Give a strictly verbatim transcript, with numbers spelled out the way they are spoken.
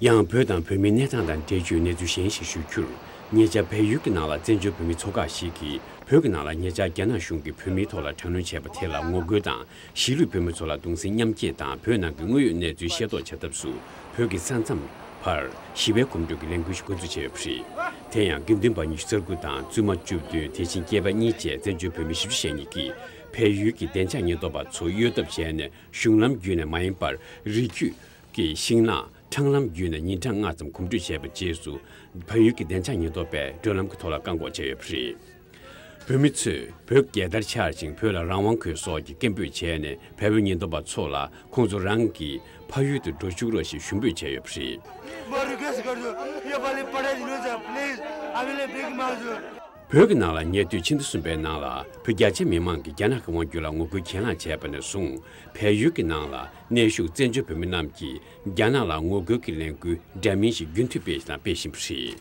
ཡང་བོད་དང་བོད་མིའི་གནས་སྟངས་དང་འབྲེལ་རྒྱུའི་གནས་ཚུལ་གཞན་ཞིག་ཞུ་རྒྱུར། ཉེ་ཆར་བལ་ཡུལ་གྱི་ནང་ལ་བཙན་བྱོལ་བོད་མིའི་ཚོགས་ཁག་ཞིག་གིས་བོད་ཀྱི་ནང་ལ་ཉེ་ཆར་རྒྱ་ནག་གཞུང་གིས་བོད་མིའི་ཐོག་ལ་དྲག་གནོན་བྱས་པ་དེ་ལ་ངོ་རྒོལ་དང་། གཞིས་ལུས་བོད་མི་ཚོ་ལ་གདུང་སེམས་མཉམ་སྐྱེད་དང་། བོད་ནང་གི་དངོས་ཡོད་གནས་ཚུལ་ཤེས་རྟོགས་བྱ་ཐབས་སུ། བོད་ཀྱི་ས་མཚམས་བར་ཞི་བའི་གོམ་བགྲོད་ཀྱི་ལས་འགུལ་ཞིག་འགོ་འཛུགས་བྱས་ཡོད་པ་རེད། དེ་ཡང་དགེ་འདུན་པ་ཉི་ཤུ་རྩ་དགུ་དང་བཙུན་མ་བཅུ་བདུན། དེ་བཞིན་སྐྱེས་པ་གཉིས་བཅས་བཙན་བྱོལ་བོད་མི་བཞི་བཅུ་ཞེ་གཉིས་ཀྱིས་བལ་ཡུལ་གྱི་བདེ་འཇགས་ཉེན་རྟོག་པ་ཚོ་གཡོལ་ཐབས་བྱས་ནས། གཞུང་ལམ་བརྒྱུད་ནས་མ་ཡིན་པར། རི་རྒྱུད་ཀྱི་ཤིང་ནགས། འཕྲང་ལམ་བརྒྱུད་ནས་ཉིན་གྲངས་ལྔ་ཙམ་གོམ་བགྲོད་བྱས་པའི་རྗེས་སུ། བལ་ཡུལ་གྱི་བདེ་འཇགས་ཉེན་རྟོག་པས་བགྲོད་ལམ་གྱི་ཐོག་ལ་བཀག་འགོག་བྱས་ཡོད་པ་རེད། བོད་མི་ཚོས་བོད་རྒྱལ་དར་འཕྱར་ཞིང་། བོད་ལ་རང་དབང་དགོས་སོགས་ཀྱི་སྐད་འབོད་བྱས་ནས། བལ་པོའི་ཉེན་རྟོག་པ་ཚོ་ལ་ཁོང་ཚོ་རང་གི་ཕ་ཡུལ་དུ་འགྲོ་བཅུག་རོགས་ཞེས་ཞུ་འབོད་བྱས་ཡོད་པ་རེད། म रिक्वेस्ट गर्छु, यो पालि पठाइदिनुहोस्, प्लिज, हामीले भिख माग्छु। བོད་ཀྱི་ནང་ལ་ཉེ་དུས་ཕྱི་ཟླ་གསུམ་པའི་ནང་ལ་བོད་རྒྱ་ཆེ་མི་མང་གིས་རྒྱ་ནག་གི་དབང་སྒྱུར་ལ་ངོ་རྒོལ་གྱེན་ལངས་བྱས་པ་ནས་བཟུང་། བལ་ཡུལ་གྱི་ནང་ལ་གནས་བཞུགས་བཙན་བྱོལ་བོད་མི་རྣམས་ཀྱིས་རྒྱ་ནག་ལ་ངོ་རྒོལ་གྱི་ལས་འགུལ་འདྲ་མིན་ཞིག་རྒྱུན་མཐུད་སྤེལ་དང་སྤེལ་བཞིན་པ་རེད།